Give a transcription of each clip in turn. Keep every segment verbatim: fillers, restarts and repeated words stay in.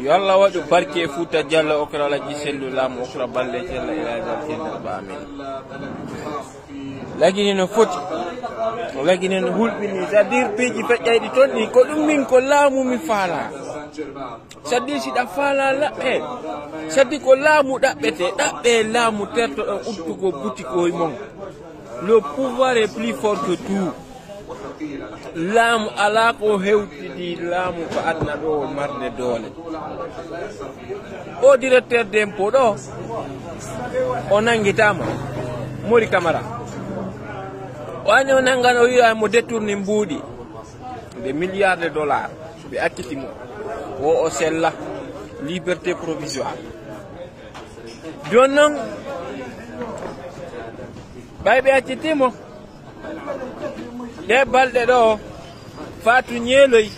Yo Allah waɗu barke e Fuuta Jallo, okra Alhaji Sellu Lam, okra Balle Jallo, ila Jallo, Jallo, ba amin. Lagine no foti. Lagine no hulɓini. C'est-à-dire piiji feƴƴayɗi toon ɗi, ko ɗum min ko laamu mi faala. C'est-à-dire siɗa faala laɓɓe. C'est-à-dire ko laamu ɗaɓɓete, ɗaɓɓe laamu tertoɗo uddugol butikoy mon. Le pouvoir est plus fort que tout. Laamu alaa ko hewtidi laamu ko aduna ɗo marde doole. O directeur d'impôt ɗo, o nanngitaama, Mori Camara. O anndi o nanngan, o wiya mo détourné mbuuɗi. Des milliards de dollars. Ɓe acciti mo. O, o sella. Liberté provisoire. Jooni noon, ɓay ɓe acciti mo. Ɗee balɗe ɗo, Fatou Ñeeloy,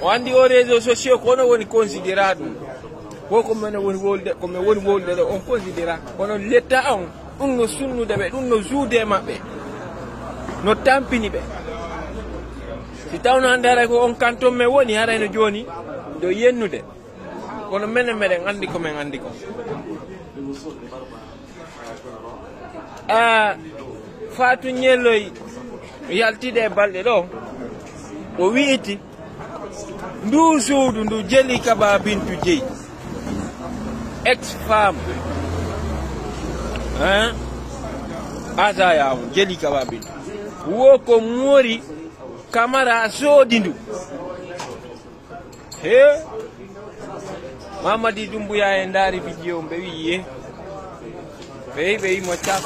o anndi o réseaux sociaux, ko onon woni considéra ɗum. Ko ko men woni wowlude, ko men woni wowlude ɗo, on considéra. Kono l'État on, ɗum no sunnude ɓe, ɗum no juude e maɓɓe. No tampini ɓe. Si tawno hannde haray ko on kanton men woni, haray no jooni, ɗo yennude. Kono menen meɗen anndi ko men anndi ko. A, Fatou Ñeeloy yaltide e balɗe ɗo, o wi'iti ndu suudu ndu Jeli Kaba Bintu jeyi, ex femme, hein, Azaya on, Jeli Kaba Bintu, wo ko Mori Camara soodi ndu. He, Mamadi Doumbouya e ndaari vidéo, ɓe wi ye. Ɓe wi, ɓe wi mo cas,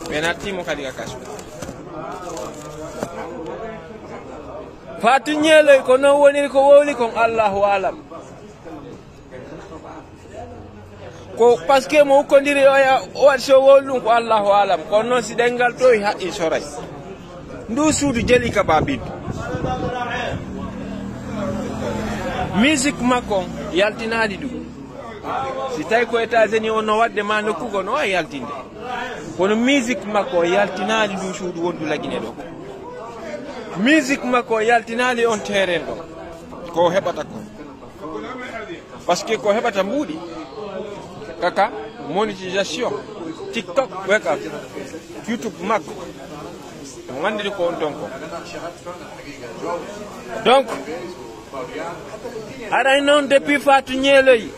ɓe natti mo kadi ka kaso. Fatou Ñeeloy, ko noon woniri, ko wowli kon, Allahu alam. Ko parce que mo ukkondiri o ya-, o waɗi so wowli ɗum ko Allahu alam. Kono noon si ɗenngal towi haqqi soray. Ndu suudu Jeli Kaba Bintu. Musique makko on yaltinaali ɗum. Si tawi ko États-Unis on no waɗde ma nokku goo no waawi yaltinde. Kono musique makko o yaltinaali ndu suudu wondu Lagine ɗo. Musique makko o yaltinaali on terrain ɗo. Ko o heɓata ko. Parce que ko heɓata mbuuɗi, kaka, monétisation, TikTok, weka, YouTube makko. Mo anndiri ko on ton ko. Donc, haray noon depuis Fatou Ñeeloy,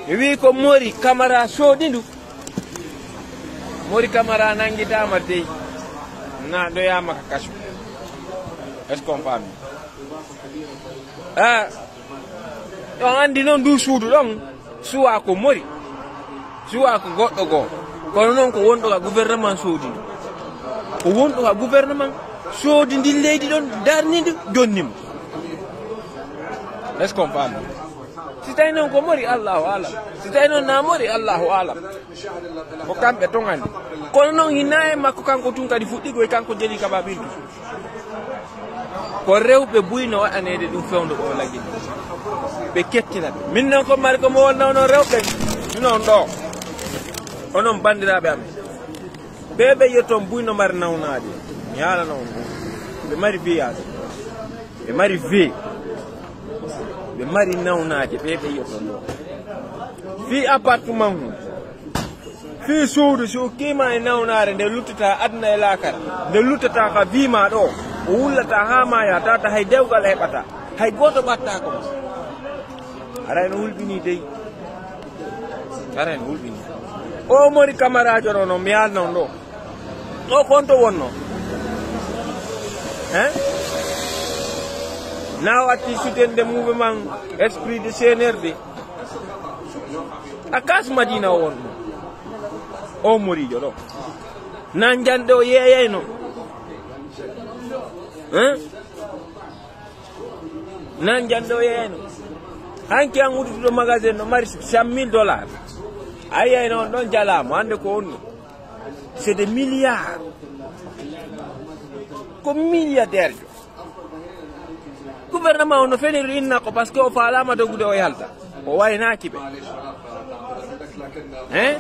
mi wi ko Mori Camara soodi ndu. Mori Camara nanngitaama dey, na ɗoyaama ka kaso. Est-ce qu'on parle? Ah, on anndi noon ndu suudu ɗon, suwa ko Mori, suwa ko goɗɗo goo. Kono noon ko wonɗo ka gouvernement soodi ndu. Ko wonɗo ka gouvernement soodi ndi leydi ɗon, darni ndu, jonni mo. Est-ce qu'on parle? Si tawi noon ko Mori, Allahu alam. Si tawi noon na Mori, Allahu alam. Ko kamɓe ton anndi. Kono noon hina e makko kanko tun kadi fuɗɗi koye kanko Jeli Kaba Bintu. Ko rewɓe buy no waɗaneede ɗum fewndo ɗo Lagine. Ɓe kettina ɓe. Min noon ko mari ko mo wonna onon rewɓe. Min on ɗo. Onon banndiraaɓe amen. Ɓe ɓe yetton buy no mari nawnaaje. Mi haalana on ɗum. Ɓe mari village. Ɓe mari vie. Ɓe mari nawnaaje, ɓe ɓe yiyata ɗo. Fii appartement mum. Fii suudu, si ukkii ma e nawnaare, nde luttata aduna e laakara. Nde luttata ka vie ma ɗo. O wullata haa maaya, tawata hay dewgal a heɓata. Hay gooto ɓattaako ma. Aray no hulɓinii dey. Aray no hulɓinii. O Mori Kamaraajo ɗo, no mi yaalno on ɗo. O konto wonno. Hein? Na watti sutende mouvement esprit de C N R D. A kas Madina o wonno. O Moriijo ɗo. Na njande o yeeyayno. Hein? Nan jande o yeeyayno. Hanki an udduɗo magasin no mari cent mille dollars. A yiyayno on ɗon jalaamo, hande ko wonno. C'est des milliards. Ko milliardaire jo. Gouvernement o no feniri inna ko parce que o faalama dogude o yalta. O waynaaki ɓe. Hein?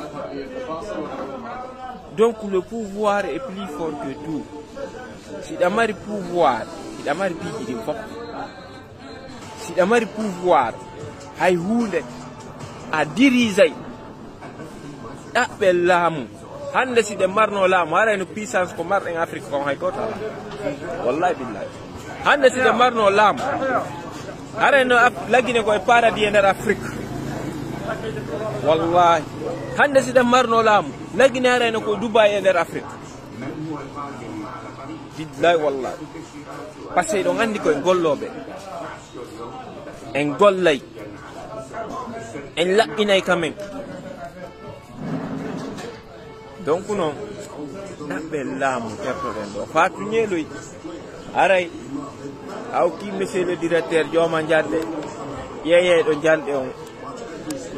Donc le pouvoir est plus fort que tout. Siɗa mari pouvoir, siɗa mari piiji ɗin fof. Siɗa mari pouvoir, Hay huunde. A dirijay ɗaɓɓe laamu. Hannde si ɗen marno laamu, haray no puissance ko marɗen Afrique kon hay gooto alaa. Wallahi billahi. Hannde si ɗen marno laamu, haray no Af- Lagine ko e paradis e nder Afrique. Wallahi. Hannde si ɗen marno laamu, Lagine haray no ko Dubai e nder Afrique. Billahi wallahi. Parce que ɗon anndi koye gollooɓe. En gollay. En laɓɓinay quand même. Donc non, ɗaɓɓe laamu tertoɗen ɗo. Fatou Ñeeloy, aray, a hokki monsieur le directeur jooma njanɗe, yeeyeyɗo njanɗe on.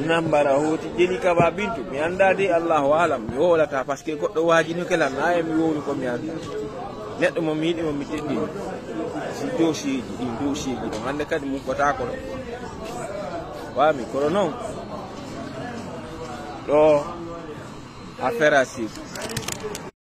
Nambara hooti jeli kaba bintu, mi anndaa de, Allahu alam, mi wowlataa, parce que goɗɗo waajinoke lan, na e mi wowli ko mi anndaa. Neɗɗo mo mi yiɗi, mo mi teddini. Si dossier ji ɗin, dossier ji ɗon, hannde kadi muggotaako ɗo. Waami, kono non, ɗo affaire à suivre.